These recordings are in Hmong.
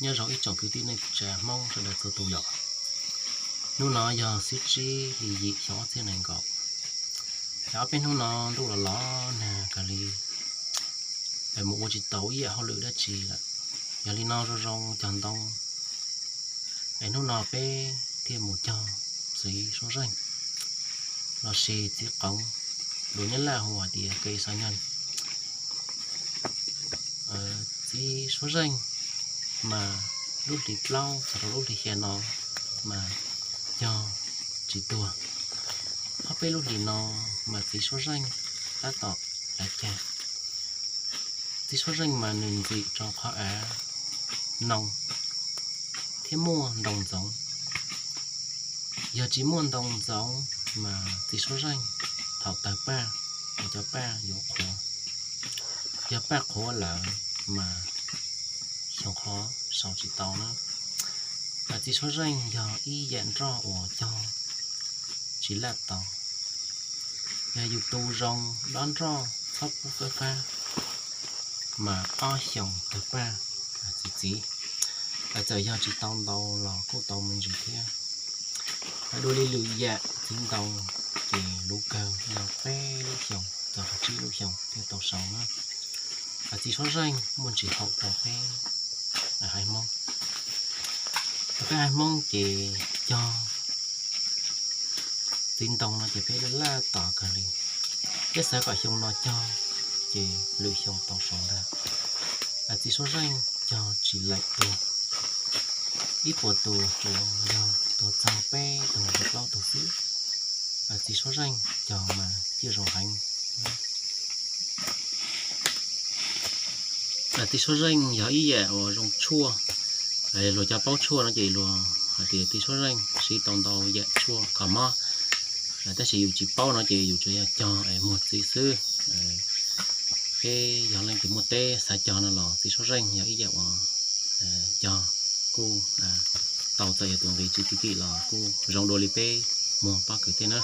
Nyob zoo ib tsoom kwv tij neej tsa Hmoob sawv daws txhua tus yom. Hnub no yog xiab tsib hli yim xyoo ob txhiab nees nkaum. Ob peb hnub no ntuj los los nag kawg li, es mus ua tsis tau ib yam hauj lwm dab tsi lawm. Yog li no zoo zoo cog ntoo, es hnub no peb thiaj mus cog txiv suab zeej lossis txiv qoov, lus Nyab Laj hu hais tias cây sa nhân. Txiv suab zeej mas lub hlis plaub txog rau lub hlis xya no mas cog tsis tuag. Ob peb lub hlis no mas txiv suab zeej tab tom lav cag. Txiv suab zeej mas nws ntxim rau qhov av noo thiab muaj ntoo ntxoov. Yog tsis muaj ntoo ntxoov mas txiv suab zeej thaum tawg paj, cov paj yuav qhuav. Yog paj qhuav lawm mas xyoo qhov sau tsis tau na. Txiv suab zeej yog ib yam nroj uas cog tsis laj tau. Yog yus tu zoo dob nroj txhob pub fab fab mas ob xyoos tawg paj txiv txiv. Txawm yog tsis tau ntau los kuj tau me ntsis thiab. Dua li lwm yam txiv ntoo ces luv kawg yog peb lub xyoos txog tsib lub xyoos thiaj tau sau na. Txiv suab zeej muaj ntsis haum rau peb haiv Hmoob. Rau peb haiv Hmoob ces cog txiv ntoo no ces peb laj laj tos kawg li. Peb xav kom xyoo no cog ces lwm xyoo tau sau ntag. Txiv suab zeej cog tsis laim tuag, ib puas tus tsuas yog tuag txog peb tug los plaub tug xwb. Txiv suab zeej cog mas ciaj zoo heev. Txiv suab zeej yog ib yam uas zoo tshuaj. Luag cov paub tshuaj no ces luag hais tias txiv suab zeej siv tau ntau yam tshuaj kho mob, tab sis yus tsis paub no ces yus tsuas yog cog es muag txiv xwb. Peb yog leej twg muaj teb xav cog no los txiv suab zeej yog ib yam uas cog kuj tau, txawm yog tus nqi tsis txi kim los kuj zoo dua li peb muag pob kws tej na.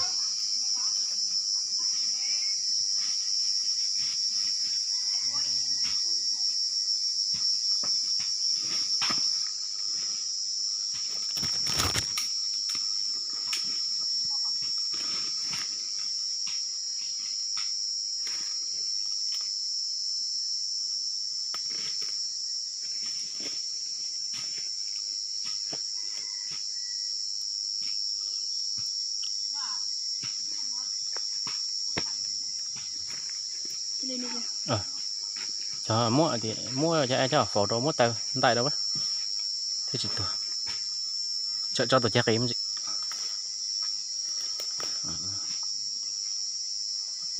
Cov muab, muab cov e coj faus rau muab taw ntais rau thiab tsis tuag. Tsam tso tus cag qis me ntsis.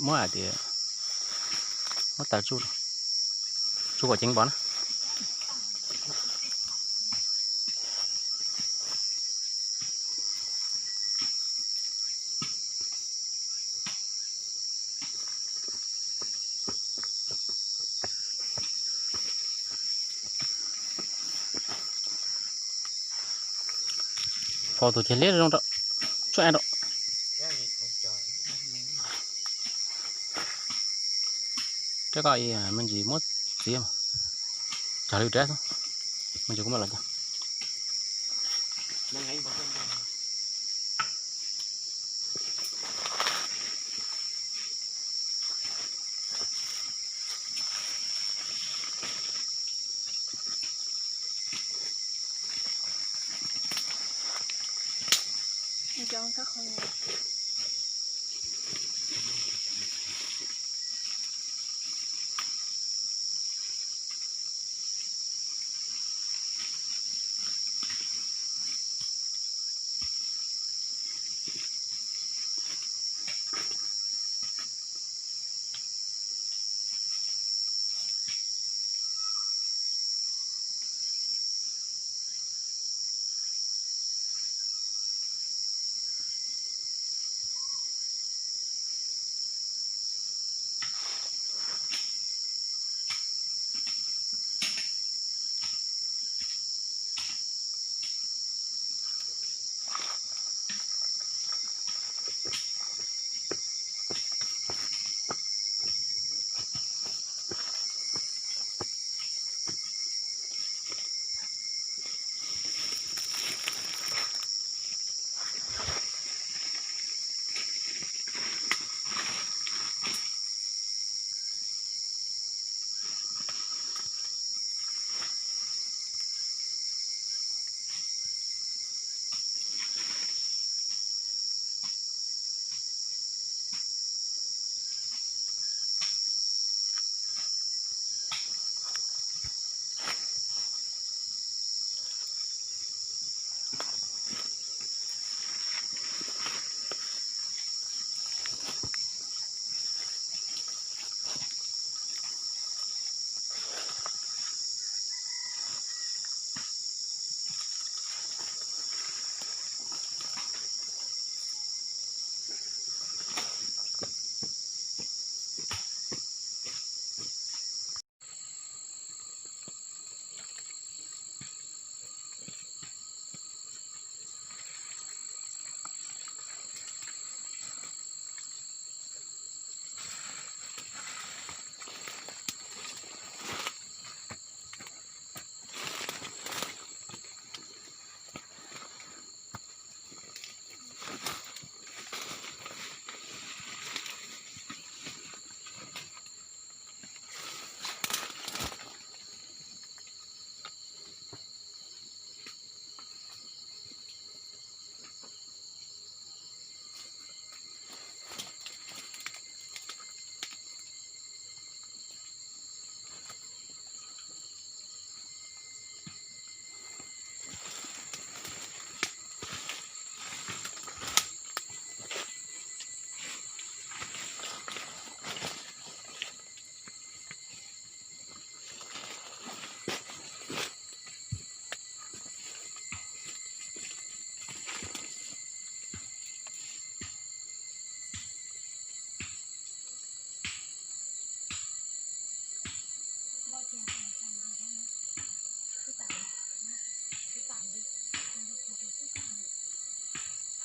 Muab hais tias muab taw tsuj, tsuj kom ceev npaum na. Faus tus ceg liab zoo rau, tsuj e rau. Rab koj me ntsis muab txiav, cog li rab xwb, me ntsis kuv mam los cog.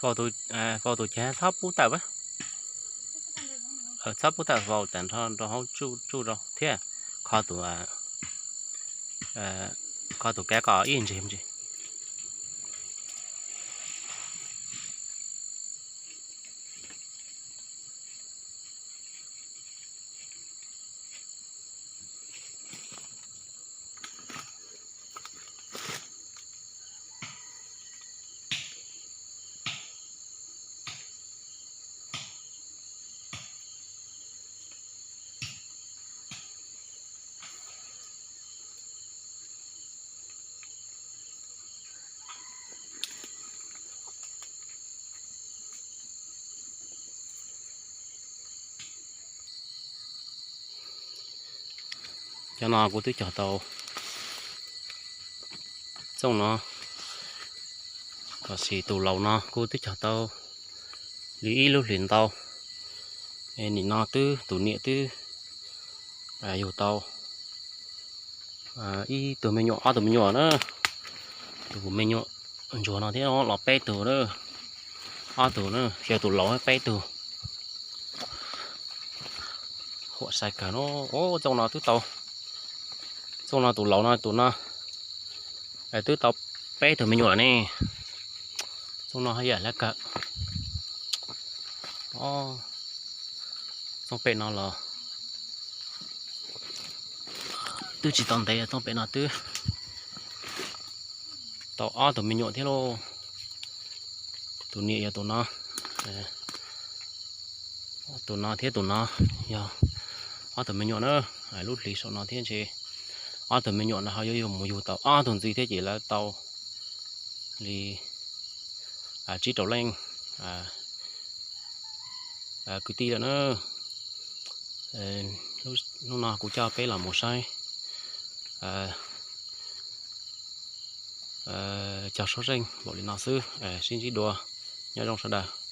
Faus tus ces txhob pub tawm, txhob pub tawm, faus tawm nrho rau hauv tsuj rau thiab. Kho tus, kho tus kav kom ib ntsis ntsis. Cov no kuv twb cog tau txooj no, tab sis tus laus no kuv twb cog tau li ib lub hlis ntau. Nim no twb tus niam twb yug tau ib tug me nyuam, ob tug me nyuam na. Tus me nyuam ntsuag no thiab los peb tug na, ob tug na, xyov tus laus peb tug. Huam sai kawg no, txooj no twb tau, txooj no tus laus no tus no twb tau peb tug me nyuam lawm ne. Txooj no haj yam laj kawg. Txooj pem no los twb tsis tau ntev, txooj pem no twb tau ob tug me nyuam thiab lauj. Tus niam yog tus no, tus no thiab tus no yog ob tug me nyuam na. Lub hlis saum no thiab ntshe ob tug me nyuam no ho yuav yug mus yug tau ob tug ntxiv thiab ces lawv tau li tsib rau leej kwv tij lawm na. Hnub no kuv coj peb los mus saib cog suab zeej npaum li no xwb, sib ntsib dua, nyob zoo sawv daws.